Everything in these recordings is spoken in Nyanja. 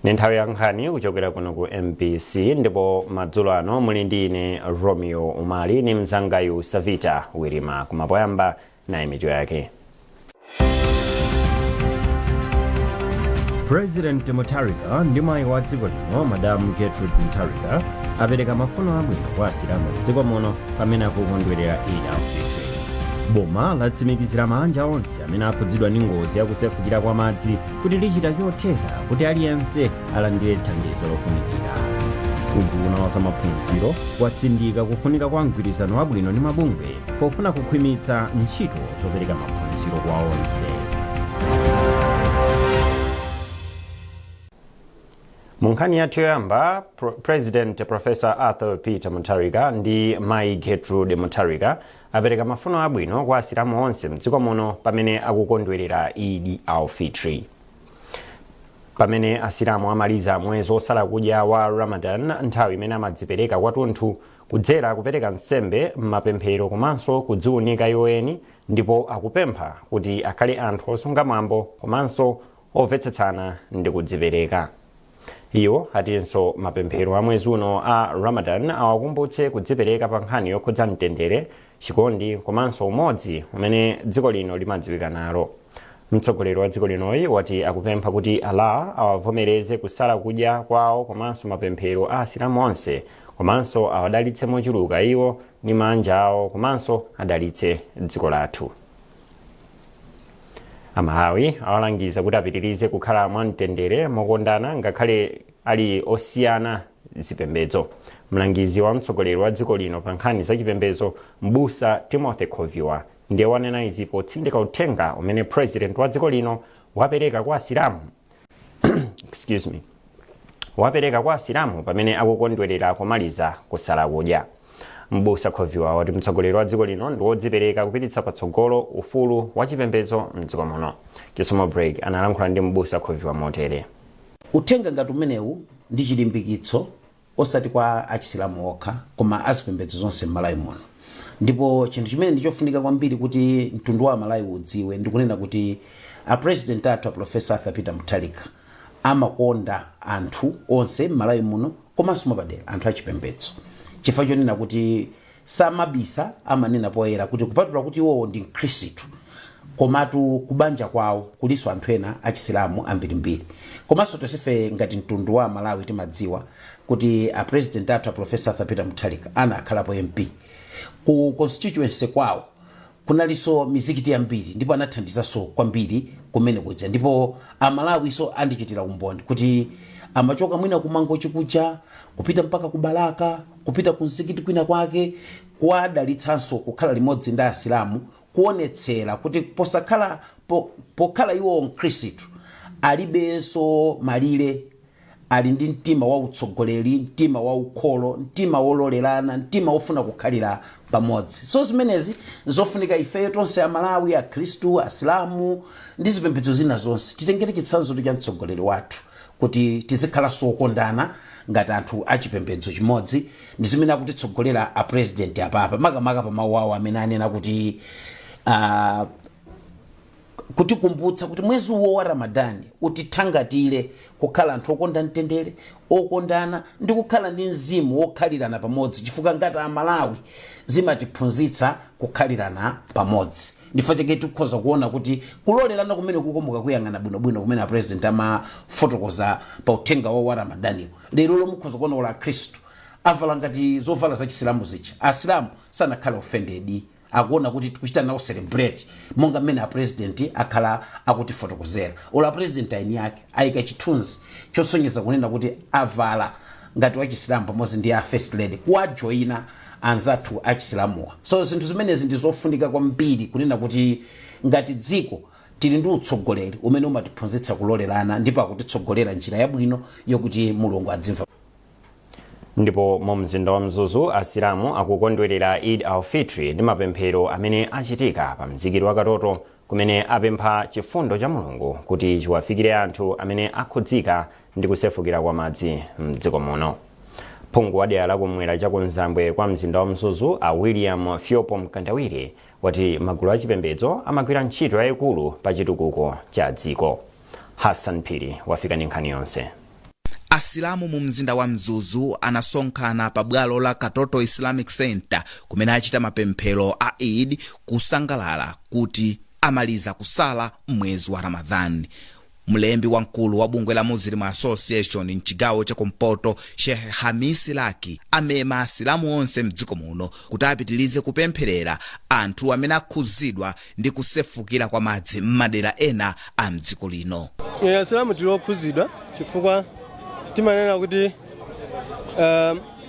Ni nthawi ya nkhani kuchokera kuno ku MBC, ndipo madzulo ano muli ndi ine Romeo Umali ni mzangayu Savita Wirima. Kumapoyamba nayi mitu yake. President Mutharika ndi mayi wa dziko lino, Madam Gertrude Mutharika, apereka mafuno abwino kwa Asilamu mdziko muno pamene akukondwerera Eid al-Fitr. Boma latsimikizira maanja onse amene akhudzidwa ndi ngozi yakusefukira kwa madzi kuti lichita chotheka kuti aliyense alandire thandizo lofunikira. Unduna wa zamaphunziro watsindika kufunika kwa mgwirizano wabwino ndi mabungwe pofuna kukhwimitsa ntchito zopereka maphunziro kwa onse. Mu nkhani yathu yoyamba, President Professor Arthur Peter Mutharika ndi Mayi Gertrude Mutharika apereka mafuno abwino kwa Asilamu onse mdziko muno pamene akukondwerera Eid al-Fitri. Pamene Asilamu amaliza mwezi wosala kudya wa Ramadan, nthawi imene amadzipereka kwathunthu kudzera kupereka nsembe, mapemphero komanso kudziunika iwo eni, ndipo akupempha kuti akhale anthu osunga mwambo komanso omvetsetsana ndi kudzipereka. Iwo atinso mapemphero a mwezi uno a Ramadan awakumbutse kudzipereka pa nkhani yokhudza mtendere, chikondi komanso umodzi umene dziko lino limadziwika nalo. Mtsogoleri wa dziko linoyi wati akupempha kuti Allah awavomereze kusala kudya kwawo komanso mapemphero a Asilamu onse, komanso awadalitse mochuluka iwo ndi maanja awo komanso adalitse dziko lathu. Amalawi awalangiza kuti apitirize kukhala mwamtendere, mokondana, ngakhale ali osiyana zipembedzo. Mlangizi wa mtsogoleri wa dziko lino pa nkhani za chipembedzo, Mbusa Timothy Khoviwa, ndiye wanena izi potsindika uthenga umene president wa dziko lino wapereka kwa Asilamu, excuse me, wapereka kwa Asilamu pamene akukondwerera kumaliza kusala kudya. Mbusa Khoviwa wati mtsogoleri wa dziko lino ndi wodzipereka kupititsa patsogolo ufulu wa chipembedzo mdziko muno. Chisomo Break analankhula ndi Mbusa Khoviwa motere. Uthenga ngati umenewu ndi chilimbikitso osati kwa Achisilamu okha koma azipembedzo zonse m'Malawi muno. Ndipo chinthu chimene ndi chofunika kwambiri kuti mtundu wa Amalawi udziwe ndikunena kuti a President athu, a Professor Arthur Peter Mutharika, amakonda anthu onse m'Malawi muno komanso mwapadera anthu achipembedzo, chifukwa chonena kuti samabisa, amanena poyera kuti kupatula kuti iwowo ndi Mkhristu, komatu kubanja kwawo kulinso anthu ena Achisilamu ambirimbiri. Komanso tonsefe ngati mtundu wa Amalawi timadziwa kuti a President athu, a Professor Arthur Peter Mutharika, anakhalapo MP. Ku constituency kwawo kunalinso mizikiti yambiri ndipo anathandizanso kwambiri kumene kuja. Ndipo Amalawinso andichitira umboni kuti amachoka mwina ku Mangochi kuja kupita mpaka ku Balaka, kupita ku mzikiti kwina kwake, kuwadalitsanso, kukhala limodzi ndi Asilamu, kuonetsera kuti pokhala iwowo Mkhristu alibenso malire, ali ndi mtima wa utsogoleri, mtima wa ukholo, mtima wololerana, mtima wofuna kukhalira pamodzi. So zimenezi nzofunika ifeyo tonse Amalawi, Akhristu, Asilamu ndi zipembedzo zina zonse, titengere chitsanzo cha mtsogoleri wathu kuti tizikhalanso okondana ngati anthu achipembedzo chimodzi. Ndi zimene akutitsogolera a President apapa, makamaka pa mawu awo amene anena kuti kutikumbutsa kuti mwezi uwo wa Ramadani utithangatire kukhala anthu okonda mtendere, okondana ndi kukhala ndi mzimu wokhalirana pamodzi, chifukwa ngati Amalawi zimatiphunzitsa kukhalirana pamodzi. Ndifukwa chake tikhoza kuona kuti kulolerana kumene kukomoka kuyang'ana bwinobwino kumene a President amafotokoza pa uthenga wawo wa Ramadaniwo, lero lomwe mukhoza kuona olo Akhristu avala ngati zovala za Chisilamu zija, Asilamu sanakhale offended, akuona kuti tikuchita nawo celebrate monga mmene a President akhala akutifotokozera. Olo a President aini ake ayika chithunzi chosonyeza kunena kuti avala ngati wachisilamu pamodzi ndi a First Lady kuwajoyina anzathu achisilamuwa. So zinthu zimenezi ndi zofunika kwambiri kunena kuti ngati dziko tili ndi utsogoleri umene umatiphunzitsa kulolerana ndipo akutitsogolera njira yabwino yokuti Mulungu adzimva. Ndipo mu mzinda wa Mzuzu, Asilamu akukondwerera Eid al-Fitri ndi mapemphero amene achitika pa mzikiti wa Katoto, kumene apempha chifundo cha Mulungu kuti chiwafikire anthu amene akhudzika ndi kusefukira kwa madzi mdziko muno. Phungu wa dera la kumwera chakumzambwe kwa mzinda wa Mzuzu, a William Fyopo Mkandawire, wati magulu achipembedzo amagwira ntchito yayikulu pa chitukuko cha dziko. Hassan Phiri wafika ndi nkhani yonse. Asilamu mu mzinda wa Mzuzu anasonkhana pa bwalo la Katoto Islamic Center kumene achita mapemphero a Eid kusangalala kuti amaliza kusala mwezi wa Ramadhan. Mlembi wamkulu wa bungwe la Muslim Association mchigawo chakumpoto, Sheikh Hamisi Laki, amema asilamu onse mdziko muno kuti apitirize kupempherera anthu amene akhuzidwa ndi kusefukira kwa madzi m'madera ena a mdziko lino. Asilamu tili okhuzidwa chifukwa timanena kuti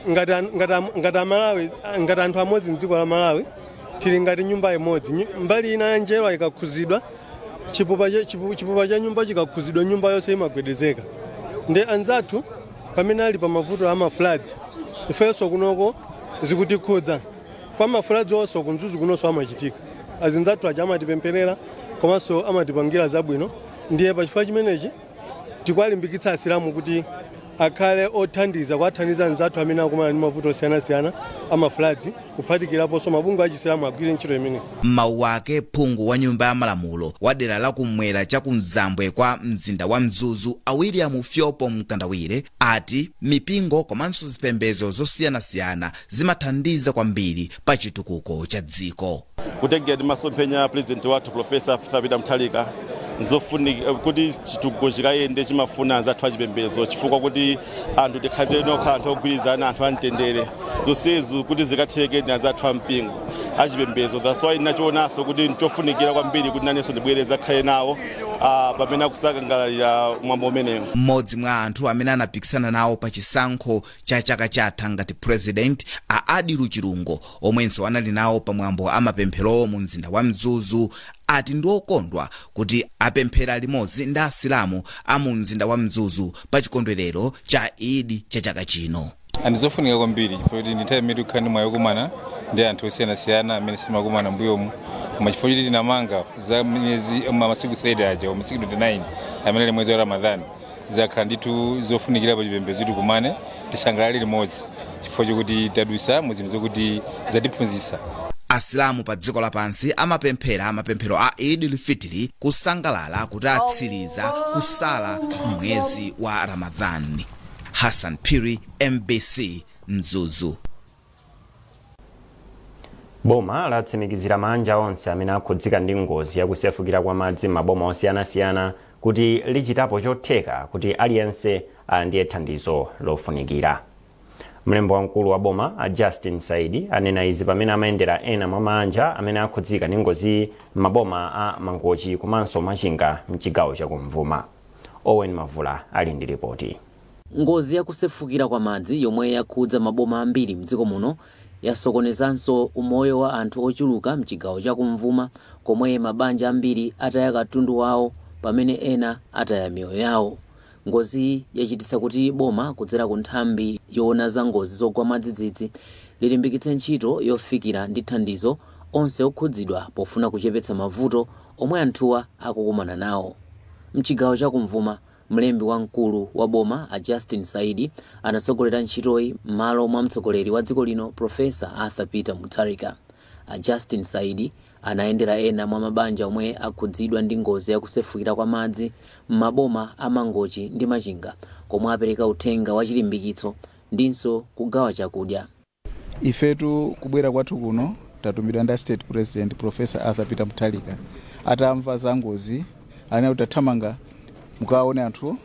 ngati Amalawi, ngati anthu amodzi mdziko la Malawi, tili ngati nyumba imodzi. Mbali ina ya njerwa ikakhuzidwa, chipupa cha nyumba chikakhuzidwa, nyumba yonse imagwedezeka. Ndi anzathu pamene ali pa mavuto ama floods, ifenso kunoko zikutikhudza kwa ma floods onso ku Mzuzu kunonso amachitika. Azinzathu aja amatipempherera komanso amatipangira zabwino. Ndiye pachifukwa chimenechi tikuwalimbikitsa asilamu kuti akhale othandiza, kuwathandiza anzathu amene akumana ndi mavuto osiyanasiyana ama floods, kuphatikiraponso mabungwe achisilamu agwire ntchito imeneyi. M'mawu ake, phungu wa nyumba ya malamulo wa dera la kumwera chakumzambwe kwa mzinda wa Mzuzu, a William Fyopo Mkandawire, ati mipingo komanso zipembedzo zosiyanasiyana zimathandiza kwambiri pa chitukuko cha dziko. Kutengera ndi masomphenya a President wathu, Professor Peter Mutharika, nzofunika kuti chitukuko chikayende chimafuna anzathu achipembedzo, chifukwa kuti anthu tikhale nokha anthu ogwirizana, anthu amtendere. Zonsezo kuti zikatheke ndi anzathu ampingo achipembedzo. That's why nachionanso kuti nchofunikira kwambiri kuti nanenso ndibwere zakhale nawo pamene akusangalalira mwambo umenewu. Mmodzi mwa anthu amene anapikisana nawo pa chisankho cha chaka chatha ngati president, a Adilu Chilungo, omwenso anali nawo pamwambo amapempherowo mu mzinda wa Mzuzu, ati ndi okondwa kuti apemphera limodzi ndi asilamu a mu mzinda wa Mzuzu pa chikondwerero cha Idi cha chaka chino. Andizofunika kwambiri chifukwa kuti ndi nthawi imene tikukhala ndi mwayi wokumana ndi anthu osiyanasiyana amene sitimakumana mbuyomu, koma chifukwa choti tinamanga za miyezi masiku 30 aja, masiku 29 amene ali mwezi wa Ramadhan, zakhala ndithu zofunikira pa chipembedzo tikumane, tisangalale limodzi chifukwa chokuti tadusa mu zinthu zokuti zatiphunzitsa. Asilamu pa dziko lapansi amapemphera mapemphero a Eid al-Fitri kusangalala kuti atsiriza kusala mwezi wa Ramadhan. Hassan Phiri, MBC, Mzuzu. Boma latsimikizira manja onse amene akhudzika ndi ngozi yakusefukira kwa madzi m'maboma osiyanasiyana kuti lichitapo chotheka kuti aliyense alandire thandizo lofunikira. Mlembi wamkulu wa boma, a Justin Saidi, anena izi pamene amayendera ena mwa manja amene akhudzika ndi ngozi m'maboma a Mangochi komanso Machinga mchigawo chakumvuma. Owen Mavula ali ndi ripoti. Ngozi yakusefukira kwa madzi yomwe yakhudza maboma ambiri mdziko muno yasokonezanso umoyo wa anthu ochuluka mchigawo chakumvuma, komwe mabanja ambiri ataya katundu wawo pamene ena ataya miyoyo yawo. Ngoziyi yachititsa kuti boma kudzera ku nthambi yoona za ngozi zogwa mwadzidzidzi lilimbikitse ntchito yofikira ndi thandizo onse okhudzidwa pofuna kuchepetsa mavuto omwe anthuwa akukumana nawo. Mchigawo chakumvuma, mlembi wamkulu wa boma, a Justin Saidi, anatsogolera ntchitoyi m'malo mwa mtsogoleri wa dziko lino, Professor Arthur Peter Mutharika. A Justin Saidi anayendera ena mwa mabanja omwe akhudzidwa ndi ngozi yakusefukira kwa madzi m'maboma a Mangochi ndi Machinga, komwe apereka uthenga wa chilimbikitso ndinso kugawa chakudya. Ifetu kubwera kwathu kuno tatumidwa ndi State President, Professor Arthur Peter Mutharika. Atamva za ngozi anena kuti tathamanga mukaone anthu,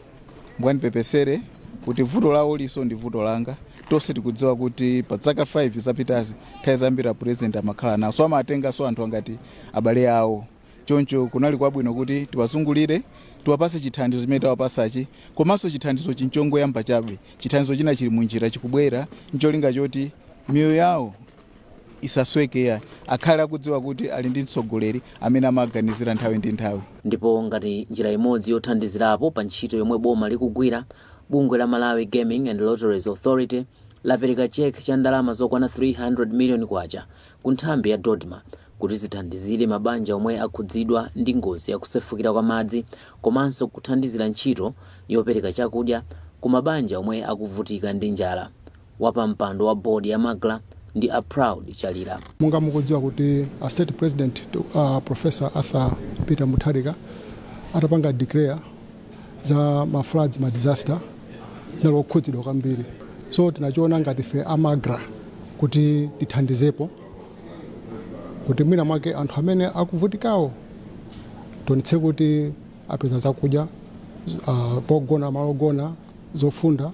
mukandipepesere kuti vuto lawo liso ndi vuto langa. Tonse tikudziwa kuti pa zaka 5 zapitazi, nthawi zambiri President amakhala nawo, so amatenganso anthu angati abale awo. Choncho kunali kwabwino kuti tiwazungulire, tiwapase chithandizo chimene tawapasachi, komanso chithandizo chinchongoyamba chabe. Chithandizo china chili munjira chikubwera, ncholinga choti miyoyo yawo isaswekeya, akhale akudziwa kuti ali ndi mtsogoleri amene amaganizira nthawi ndi nthawi. Ndipo ngati njira imodzi yothandizirapo pa ntchito yomwe boma likugwira, bungwe la Malawi Gaming and Lotteries Authority lapereka cheke cha ndalama zokwana 300 million kwacha ku nthambi ya DoDMA kuti zithandizire mabanja omwe akhudzidwa ndi ngozi yakusefukira kwa madzi, komanso kuthandizira ntchito yopereka chakudya ku mabanja omwe akuvutika ndi njala. Wapampando wa bodi ya MAGLA ndi a Proud Chalira. Monga mukudziwa kuti a State President, Professor Arthur Peter Mutharika, atapanga declare za ma floods, ma disaster, Tinali okhudzidwa kwambiri, so tinachiona ngati ife a MACRA kuti tithandizepo kuti mwina mwake anthu amene akuvutikawo tionetse kuti apeza zakudya, pogona, malo ogona, zofunda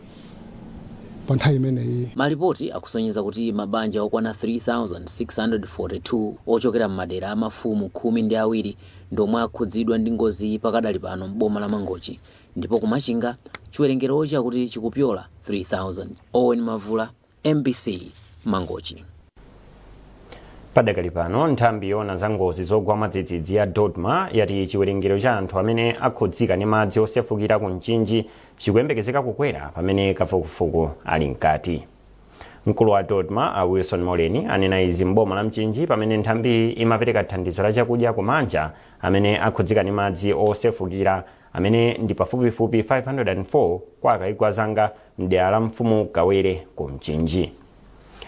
pa nthawi imeneyi. Malipoti akusonyeza kuti mabanja okwana 3642 ochokera m'madera a mafumu 12 ndiomwe akhudzidwa ndi ngoziyi pakadali pano m'boma la Mangochi, ndipo kumachinga chiwerengerochi akuti chikupyola 3000. Owen Mavula, MBC, Mangochi. Padakali pano, nthambi yoona za ngozi zogwa mwadzidzidzi ya DoDMA yati chiwerengero cha anthu amene akhudzika ndi madzi osefukira ku Mchinji chikuyembekezeka kukwera pamene kafukufuku ali mkati. Mkulu wa DoDMA a Wilson Moleni anena izi m'boma la Mchinji pamene nthambiyi imapereka thandizo la chakudya ku mabanja amene akhudzika ndi madzi osefukira amene ndi pafupifupi 504 kwa Kaigwazanga mdera la mfumu Kawere ku Mchinji.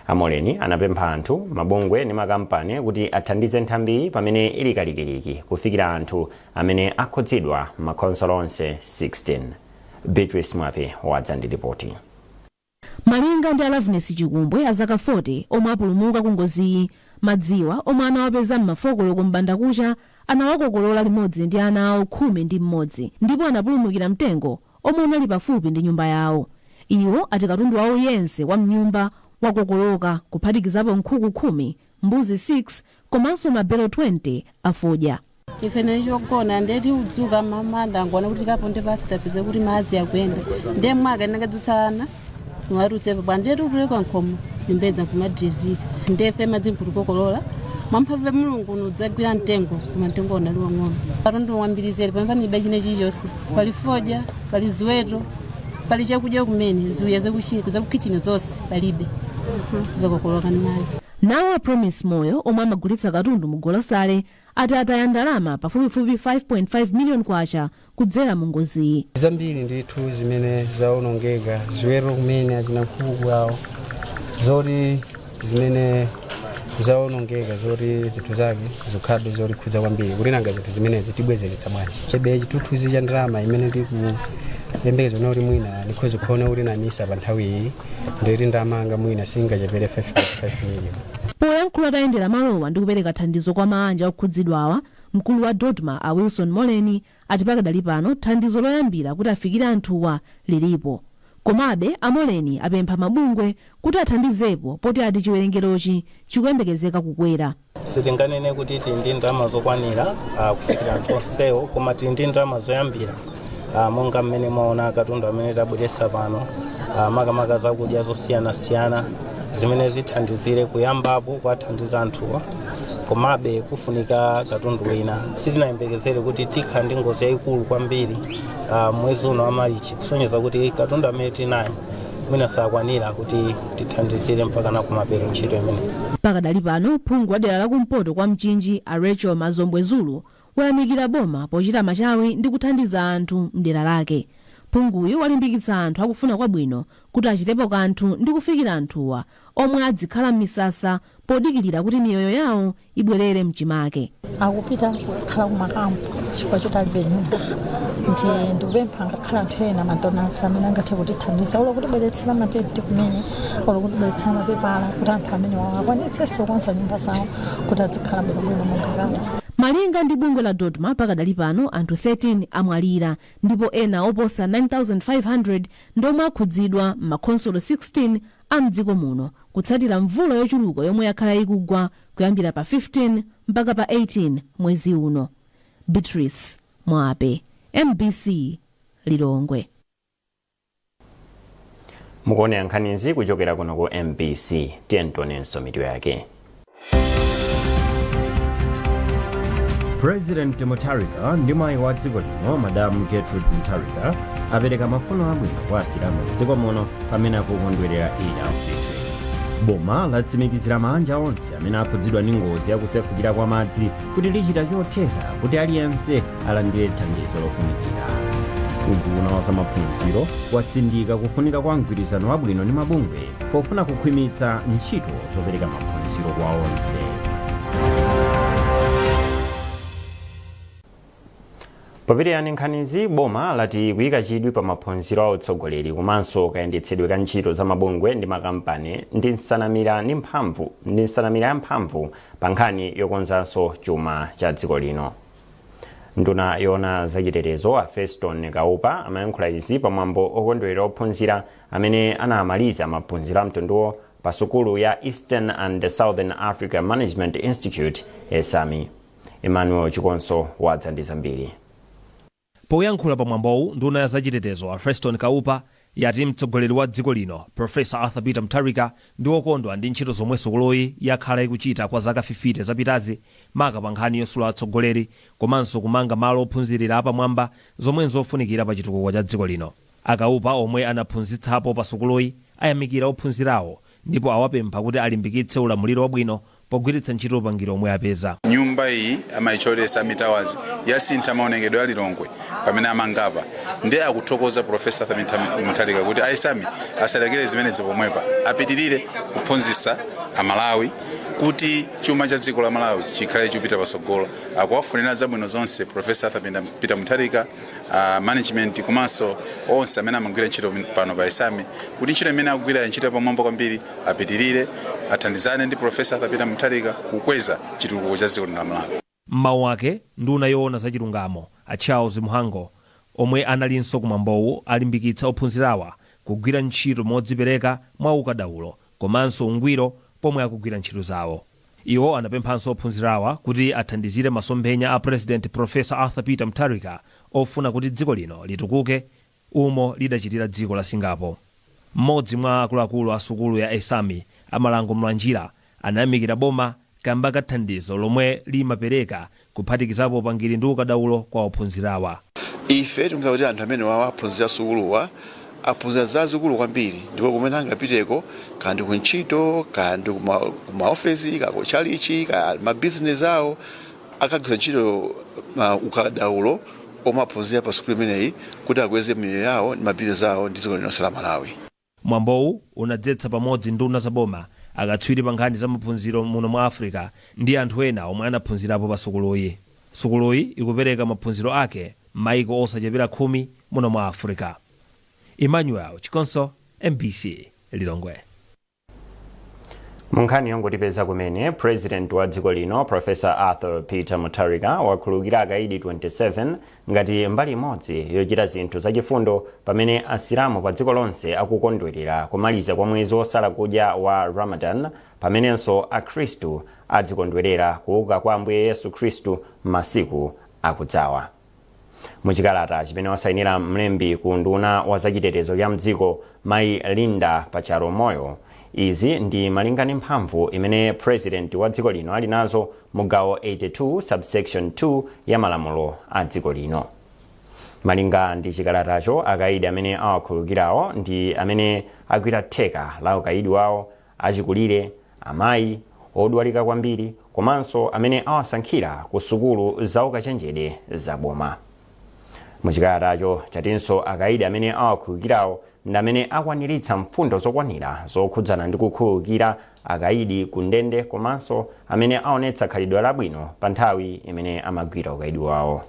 A Moleni anapempha anthu, mabungwe ndi makampani kuti athandize nthambiyi pamene ili kalikiliki kufikira anthu amene akhudzidwa m'makhonsolo onse 16. Beatrice Mwape wadza ndi ripoti. Malinga ndi a Loveness Chikumbwe a zaka 40 omwe apulumuka ku ngoziyi, madziwa omwe anawapeza m'mafokoloko m'bandakucha anawakokolola limodzi ndi ana awo 11 ndipo anapulumukira mtengo omwe unali pafupi ndi nyumba yawo. Iwo ati katundu wawo yense wa mnyumba wakokoloka, kuphatikizapo nkhuku 10, mbuzi 6 komanso mabelo 20 afodya. Ife nechogona ndeti udzuka mamanda ngona kuti kaponde pasi, tapeza kuti madzi akuyenda, ndiye mwaka ndingadzutsana niwarutsepo bwa ndeti utuleka nkhomo nyumbedza kumadizika, ndefe madzi nkutikokolola. Mwamphamvu ya Mulungu nudzagwira mtengo, koma mtengo unali wang'ono. Katundu wambirizere pano panibe chine chilichonse. Pali fodya, pali ziweto, pali chakudya kumene, ziwiya zakukichini zonse palibe, zakokoloka ndi madzi. Nawo a Promise Moyo omwe amagulitsa katundu mu golosale ati ataya ndalama pafupifupi 5.5 million kwacha kudzera mu ngoziyi. Zambiri ndithu zimene zawonongeka, ziweto kumene, achina nkhuku awo, zoti zimene zawonongeka, zoti zinthu zake zikhabe zolikhudza kwambiri kuti nanga zinthu zimenezi tibwezeretsa bwanji. Chebe chithunzi cha ndalama imene ndikuyembekeza kuti mwina ndikhoza kuona kuti namisa pa nthawi iyi, ndikuti ndamanga mwina singachepere 5.5 million. Poyankhula atayendera malowa ndi kupereka thandizo kwa maanja okhudzidwawa, mkulu wa DoDMA a Wilson Moleni ati pakadali pano thandizo loyambira kuti afikire anthuwa lilipo. Komabe a Moleni apempha mabungwe kuti athandizepo poti ati chiwerengerochi chikuyembekezeka kukwera. Sitinganene kuti tili ndi ndalama zokwanira kufikira anthu onsewo, koma tili ndi ndalama zoyambira, monga mmene mwaona katundu amene tabweretsa pano, makamaka zakudya zosiyanasiyana zimene zithandizire kuyambapo kuwathandiza anthuwa. Komabe kufunika katundu wina. Sitinayembekezere kuti tikhala ndi ngozi yayikulu kwambiri mwezi uno wa Marichi, kusonyeza kuti katundu amene tinaye mwina sakwanira kuti tithandizire mpaka na kumapeto ntchito imeneyi. Pakadali pano, phungu wa dera lakumpoto kwa Mchinji a Rachel Mazombwe Zulu wayamikira boma pochita machawi ndi kuthandiza anthu mdera lake. Phunguyu walimbikitsa anthu akufuna kwabwino kuti achitepo kanthu ndi kufikira anthuwa omwe adzikhala m'misasa podikilira kuti miyoyo yawo ibwerere mchimake. Akupita kukhala kumakampu chifukwa choti alibe nyumba. Ndi ndikupempha ngakhale anthu ena, ma donors amene angathe kutithandiza, olo kutibweretsera matenti kumene, olo kutibweretsera mapepala, kuti anthu amene wawo akwanitsenso kukonza nyumba zawo kuti azikhala bwinobwino monga kale. Malinga ndi bungwe la DoDMA, pakadali pano anthu 13 amwalira ndipo ena oposa 9500 ndomwe akhudzidwa m'makhonsolo 16 a mdziko muno kutsatira mvula yochuluka yomwe yakhala ikugwa kuyambira pa 15 mpaka pa 18 mwezi uno. Beatrice Mwape, MBC, Lilongwe. Mukuonera nkhanizi kuchokera kuno ku MBC. Tiyeni tionenso mitu yake. President Mutharika ndi mayi wa dziko lino Madam Gertrude Mutharika apereka mafuno abwino kwa Asilamu mdziko muno pamene akukondwerera Eid al-Fitr. Boma latsimikizira maanja onse amene akhudzidwa ndi ngozi yakusefukira kwa madzi kuti lichita chotheka kuti aliyense alandire thandizo lofunikira. Unduna wa zamaphunziro watsindika kufunika kwa mgwirizano wabwino ndi mabungwe pofuna kukhwimitsa ntchito zopereka maphunziro kwa onse. Popitiriza nkhanizi, boma lati kuyika chidwi pa maphunziro a utsogoleri komanso kayendetsedwe ka ntchito za mabungwe ndi makampani ndi nsanamira ya mphamvu pa nkhani yokonzanso chuma cha dziko lino. Nduna yoona zachitetezo, a Feston Kaupa, amayankhula izi pamwambo okondwerera ophunzira amene anamaliza maphunziro a mtunduwo pa sukulu ya Eastern and Southern Africa Management Institute, ESAMI. Emmanuel Chikonso wadza ndi zambiri. Poyankhula pamwambowu, nduna ya zachitetezo, a Feston Kaupa, yati mtsogoleri wa dziko lino, Professor Arthur Peter Mutharika, ndi wokondwa ndi ntchito zomwe sukuluyi yakhala ikuchita kwa zaka 50 zapitazi, maka pa nkhani yosula atsogoleri komanso kumanga malo ophunzirira apamwamba, zomwe nzofunikira pa chitukuko cha dziko lino. A Kaupa, omwe anaphunzitsapo pa sukuluyi, ayamikira ophunzirawo ndipo awapempha kuti alimbikitse ulamuliro wabwino pogwiritsa ntchito upangiri omwe apeza. Nyumba iyi amayitchula ESAMI Towers, yasintha maonekedwe a Lilongwe pamene amangapa. Ndi akuthokoza Professor Arthur Mutharika kuti a ESAMI asalekere zimenezi pomwepa, apitirire kuphunzitsa Amalawi kuti chuma cha dziko la Malawi chikhale chikupita patsogolo. Akuwafunira zabwino zonse Professor Arthur Peter Mutharika, management komanso onse amene amagwira ntchito pano pa ESAMI, kuti ntchito imene akugwira, ntchito yapamwamba kwambiri, apitirire, athandizane ndi Professor Arthur Peter Mutharika kukweza chitukuko cha dziko la Malawi. Mmawu ake, nduna yoona zachilungamo, a Charles Mhango, omwe analinso kumwambowu, alimbikitsa ophunzirawa kugwira ntchito modzipereka, mwa ukadaulo komanso ungwiro pomwe akugwira ntchito zawo. Iwo anapemphanso ophunzirawa kuti athandizire masomphenya a President Professor Arthur Peter Mutharika ofuna kuti dziko lino litukuke umo lidachitira dziko la Singapore. Mmodzi mwa akuluakulu a sukulu ya ESAMI, Amalango Mlanjira, anayamikira boma kamba ka thandizo lomwe limapereka, kuphatikizapo upangiri ndi ukadaulo kwa ophunzirawa. Ife tikuona kuti anthu amene wawa aphunzira sukuluwa aphunzira zazikulu kwambiri, ndipo kumene angapiteko, kandi kuntchito, kandi kumaofesi, ka kuchalichi, ka mabizinesi awo, akagwiritsa ntchito ukadaulo omwe aphunzira pa sukulu imeneyi kuti akweze miyoyo yawo ndi mabizinesi awo ndi dziko linonse la Malawi. Mwambowu unadzetsa pamodzi nduna zaboma, akatswiri pa nkhani za maphunziro muno mwa Africa ndi anthu ena omwe anaphunzirapo pa sukuluyi. Sukuluyi ikupereka maphunziro ake m'maiko osachepera 10 muno mwa Africa. Emmanuel Chikonso, MBC, Lilongwe. Mu nkhani yongotipeza kumene, President wa dziko lino, Professor Arthur Peter Mutharika, wakhululukira akaidi 27 ngati mbali imodzi yochita zinthu zachifundo pamene Asilamu pa dziko lonse akukondwerera kumaliza kwa mwezi wosala kudya wa Ramadan, pamenenso Akhristu adzikondwerera kuuka kwa Ambuye Yesu Khristu masiku akudzawa. Muchikalata chimene wasayinira mlembi ku nduna wa zachitetezo cha mdziko, Mayi Linda Pachalo Moyo, izi ndi malinga ndi mphamvu imene President wa dziko lino ali nazo mu gawo 82 subsection 2 ya malamulo a dziko lino. Malinga ndi chikalatacho, akaidi amene awakhululukirawo ndi amene agwira theka la ukaidi wawo, achikulire, amayi odwalika kwambiri komanso amene awasankhira ku sukulu za ukachenjede zaboma. Muchikalatacho chatinso akaidi amene awakhululukirawo ndi amene akwaniritsa mfundo zokwanira zokhudzana ndi kukhululukira akaidi ku ndende komanso amene aonetsa khalidwe labwino pa nthawi imene amagwira ukaidi wawo.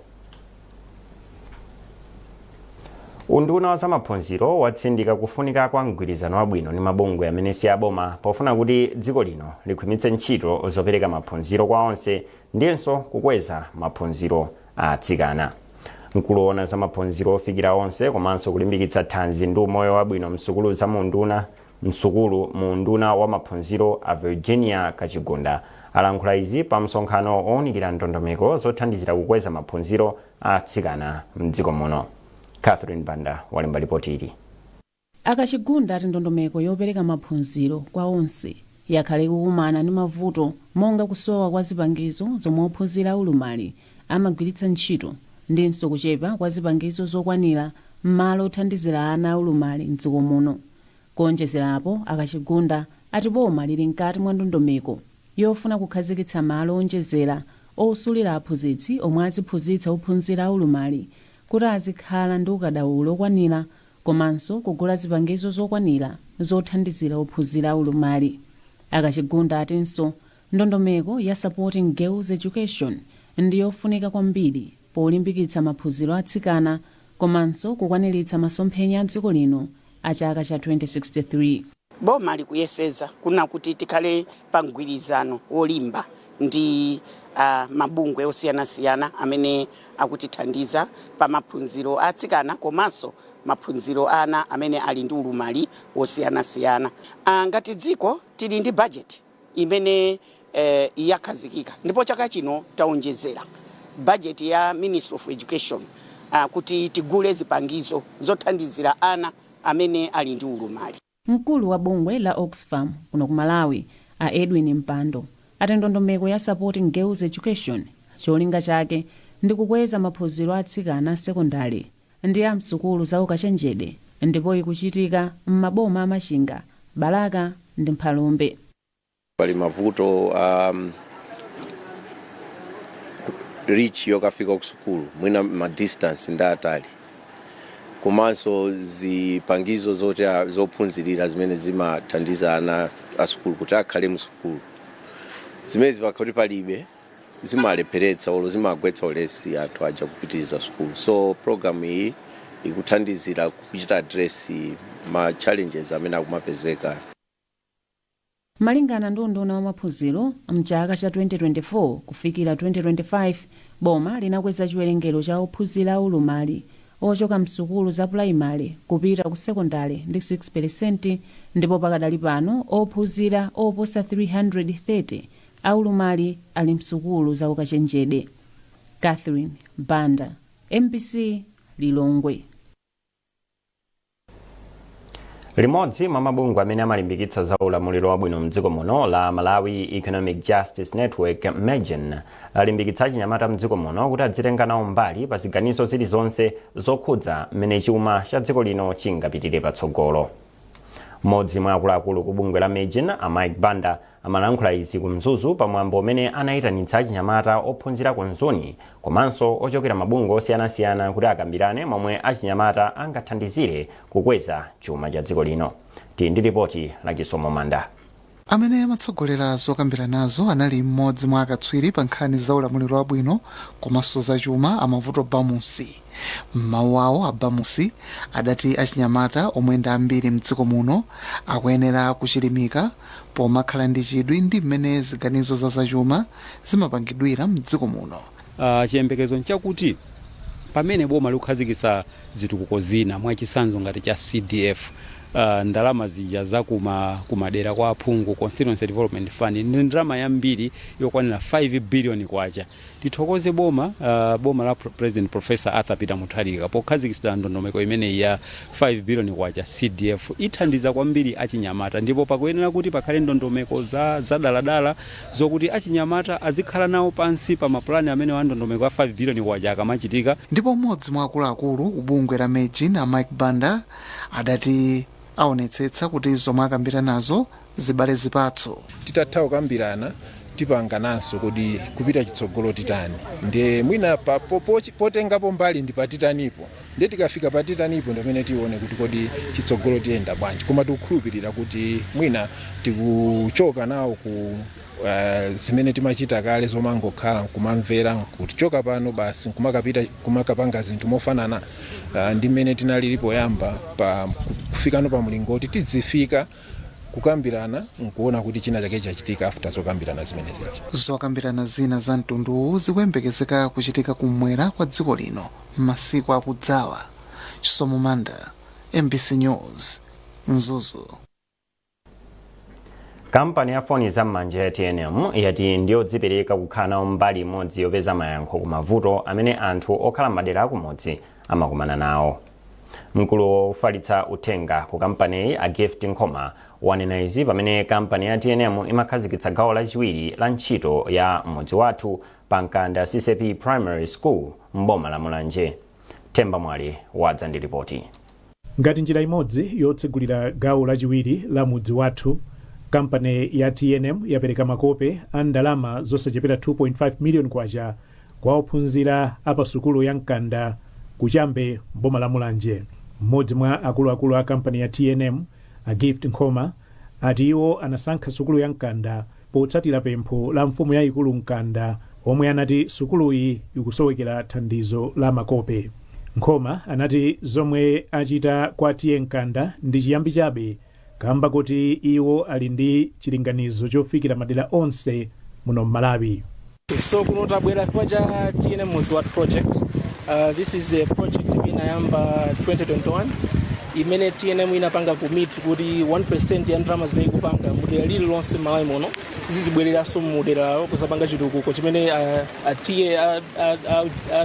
Unduna wa zamaphunziro watsindika kufunika kwa mgwirizano wabwino ndi mabungwe amene si aboma pofuna kuti dziko lino likhwimitse ntchito zopereka maphunziro kwa onse ndiyenso kukweza maphunziro a atsikana. Mkulu woona za maphunziro ofikira onse komanso kulimbikitsa thanzi ndi umoyo wabwino msukulu za munduna msukulu mu unduna wa maphunziro, a Virginia Kachigunda, alankhula izi pa msonkhano owunikira ndondomeko zothandizira kukweza maphunziro a atsikana mdziko muno. Catherine Banda walemba ripoti ili. A Kachigunda ati ndondomeko yopereka maphunziro kwa onse yakhala ikukumana ndi mavuto monga kusowa kwa zipangizo zomwe ophunzira aulumali amagwiritsa ntchito ndinso kuchepa kwa zipangizo zokwanira m'malo othandizira ana aulumali mdziko muno. Kuonjezerapo, a Kachigunda ati boma lili mkati mwa ndondomeko yofuna kukhazikitsa malo onjezera osulira aphunzitsi omwe aziphunzitsa ophunzira aulumali kuti azikhala ndi ukadaulo okwanira komanso kugula zipangizo zokwanira zothandizira ophunzira aulumali. A Kachigunda atinso ndondomeko ya Supporting Girls Education ndi yofunika kwambiri. Polimbikitsa maphunziro atsikana komanso kukwaniritsa masomphenya a dziko lino a chaka cha 2063. Boma likuyeseza kuna kuti tikhale pa mgwirizano wolimba ndi mabungwe osiyanasiyana amene akutithandiza pa maphunziro atsikana komanso maphunziro ana amene ali ndi ulumali wosiyanasiyana. Ngati dziko tili ndi budget imene yakhazikika, ndipo chaka chino taonjezera budget ya Ministry of Education kuti tigule zipangizo zothandizira ana amene ali ndi ulumali. Mkulu wa bungwe la Oxfam kuno ku Malawi, a Edwin Mpando, ati ndondomeko ya Supporting Girls Education cholinga chake ndi kukweza maphunziro atsikana a sekondari ndi a msukulu za ukachenjede, ndipo ikuchitika m'maboma a Machinga, Balaka ndi Mphalombe. Pali mavuto reach yokafika ku sukulu, mwina ma distance ndi atali, komanso zipangizo zoti zophunzirira zimene zimathandiza ana a sukulu kuti akhale mu sukulu, zimene zipakha kuti palibe, zimalepheretsa olo zimagwetsa ulesi anthu aja kupitiriza sukulu. So program iyi ikuthandizira kuchita address ma challenges amene akumapezeka. Malingana ndi unduna wa maphunziro, mchaka cha 2024 kufikira 2025 boma linakweza chiwerengero cha ophunzira aulumali ochoka msukulu za pulaimali kupita ku sekondari ndi 6%, ndipo pakadali pano ophunzira oposa 330 aulumali ali msukulu za ukachenjede. Catherine Banda, MBC, Lilongwe. Limodzi mwa mabungwe amene amalimbikitsa za ulamuliro wabwino mdziko muno, la Malawi Economic Justice Network, MEJN, lalimbikitsa achinyamata mdziko muno kuti adzitenga nawo mbali pa ziganizo zilizonse zokhudza mmene chuma cha dziko lino chingapitire patsogolo. Mmodzi mwa akuluakulu ku bungwe la MEJN, a Mike Banda, amalankhula izi ku Mzuzu pamwambo umene anayitanitsa achinyamata ophunzira ku Mzuni komanso ochokera mabungwe osiyanasiyana kuti akambirane momwe achinyamata angathandizire kukweza chuma cha dziko lino. Tili ndi ripoti la Chisomo Manda. Amene amatsogolera zokambiranazo anali mmodzi mwa akatswiri pa nkhani za ulamuliro wabwino komanso zachuma, a Mavuto Bamusi. M'mawu awo, a Bamusi adati achinyamata omwe ndi ambiri mdziko muno akuyenera kuchilimika pomakhala ndi chidwi ndi mmene ziganizo za zachuma zimapangidwira mdziko muno. Chiyembekezo nchakuti pamene boma likukhazikitsa zitukuko zina, mwachitsanzo ngati cha CDF, ndalama zija za kumadera kwa aphungu, Constituency Development Fund, ndi ndalama yambiri yokwanira 5 billion kwacha. Tithokoze boma la President Professor Arthur Peter Mutharika pokhazikitsa ndondomeko imeneyi ya 5 billion kwacha CDF. Ithandiza kwambiri achinyamata, ndipo pakuyenera kuti pakhale ndondomeko za zadaladala zokuti achinyamata azikhala nawo pansi pa mapulani amene wa ndondomeko ya 5 billion kwacha akamachitika. Ndipo mmodzi mwa akuluakulu ku bungwe la MEJN, a Mike Banda, adati aonetsetsa kuti zomwe akambiranazo zibale zipatso. Titatha kukambirana, tipangananso kodi kupita chitsogolo titani. Ndiye mwina potengapo mbali ndi patitanipo, ndiye tikafika patitanipo ndimene tione kuti kodi chitsogolo tiyenda bwanji. Koma tikukhulupirira kuti mwina tikuchoka nawo ku zimene timachita kale zomangokhala nkumamvera, nkuchoka pano basi nkumakapita kumakapanga zinthu mofanana ndi mmene tinalili poyamba, pa kufikano pa mlingoti tidzifika kukambirana nkuona kuti china chake chachitika after zokambirana zimene zichi. Zokambirana zina za mtunduwu zikuyembekezeka kuchitika kumwera kwa dziko lino m'masiku akudzawa. Chisomo Manda, MBC News, Mzuzu. Kampani ya foni zam'manja ya TNM yati ndiyodzipereka kukhala nawo mbali imodzi yopeza mayankho ku mavuto amene anthu okhala m'madera akumudzi amakumana nawo. Mkulu wofalitsa uthenga ku kampaniyi, a Gift Nkhoma, wanena izi pamene kampani ya TNM imakhazikitsa gawo lachiwiri la ntchito ya Mudzi Wathu pa Mkanda CCAP Primary School m'boma la Mulanje. Themba Mwali wadza ndi ripoti. Ngati njira imodzi yotsegulira gawo lachiwiri la Mudzi Wathu, kampani ya TNM yapereka makope a ndalama zosachepera 2.5 million kwacha kwa ophunzira a pa sukulu ya Mkanda ku Chambe m'boma la Mulanje. Mmodzi mwa akuluakulu a kampani ya TNM, a Gift Nkhoma, ati iwo anasankha sukulu ya Mkanda potsatira pempho la mfumu yayikulu Mkanda Omwe anati sukuluyi ikusowekera thandizo la makope. Nkhoma anati zomwe achita kwa T/A Mkanda ndi chiyambi chabe kamba kuti iwo ali ndi chilinganizo chofikira madera onse muno m'Malawi. So kuno tabwera chifukwa cha TNM Mudzi Wathu project. This is a project imene inayamba 2021, imene TNM inapanga commit kuti 1% ya ndalama zimene ikupanga mudera lililonse m'Malawi muno zizibwereranso muderalo kuzapanga chitukuko chimene atiye a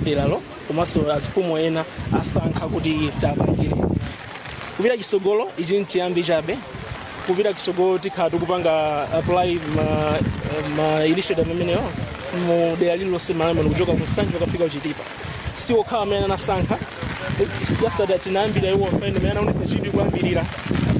deralo komanso azifumu ena asankha kuti tapangire. Kupita chitsogolo, ichi nchiyambi chabe. Kupita chitsogolo tikhala tikupanga apply ma initiative ameneyo mu dera lililonse m'Malawi muno, kuchoka ku Nsanje kukafika ku Chitipa. Si okhawa amene anasankha sasada, tinayambira iwo pamene amene anaonesa chidwi kuyambirira,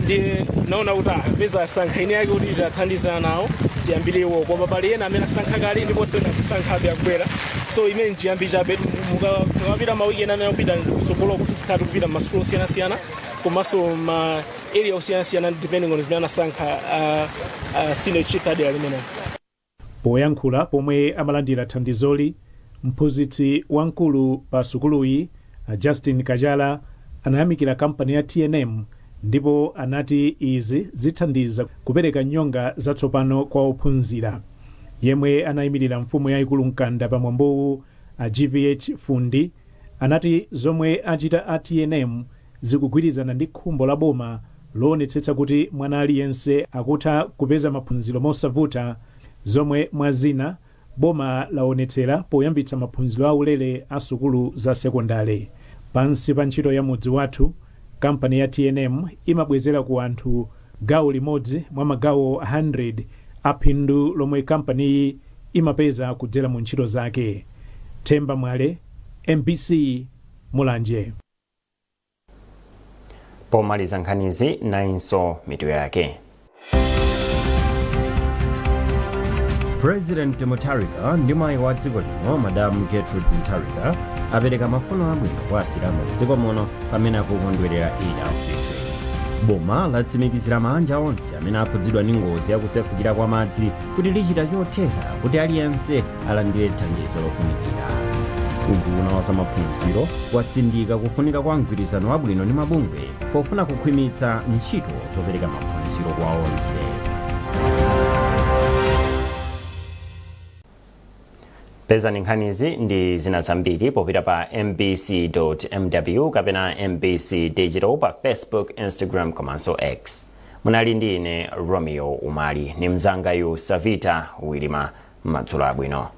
ndiye naona kuti apeza asankha ine yake kuti tithandizana nawo tiyambire iwo, koma pali ena amene asankha kale ndiponso ena akusankhabe akubwera. So imene nchiyambi chabe. Mukapita mawiki ena amene akupita kutsogolo kuti zikhala tikupita m'masukulu osiyanasiyana komanso ma area osiyanasiyana, depending on zimene anasankha senior chief adera limenelo. Poyankhula pomwe amalandira thandizoli, mphunzitsi wamkulu pa sukuluyi a Justin Kachala anayamikira kampani ya TNM ndipo anati izi zithandiza kupereka nyonga zatsopano kwa ophunzira. Yemwe anayimirira mfumu yayikulu Mkanda pamwambowu, a GVH Fundi, anati zomwe achita a TNM zikugwirizana ndi khumbo la boma loonetsetsa kuti mwana aliyense akutha kupeza maphunziro mosavuta, zomwe mwa zina boma laonetsera poyambitsa maphunziro aulere a sukulu za sekondale. Pansi pa ntchito ya Mudzi Wathu, kampani ya TNM imabwezera ku anthu gawo limodzi mwa magawo 100 a phindu lomwe kampaniyi imapeza kudzera mu ntchito zake. Themba Mwale, MBC, Mulanje. Pomaliza nkhanizi, nayinso mitu yake. President Mutharika ndi mayi wa dziko lino, Madam Gertrude Mutharika, apereka mafuno abwino kwa Asilamu mdziko muno pamene akukondwerera Eid al-Fitr. Boma latsimikizira maanja onse amene akhudzidwa ndi ngozi yakusefukira kwa madzi kuti lichita chotheka kuti aliyense alandire thandizo lofunikira. Unduna wa zamaphunziro watsindika kufunika kwa mgwirizano wabwino ndi mabungwe pofuna kukhwimitsa ntchito zopereka maphunziro kwa onse. Pezani nkhanizi ndi zina zambiri popita pa mbc.mw kapena MBC Digital pa Facebook, Instagram komanso X. Munali ndi ine Romeo Umali ndi mzangayu Savita Wilima. Madzulo abwino.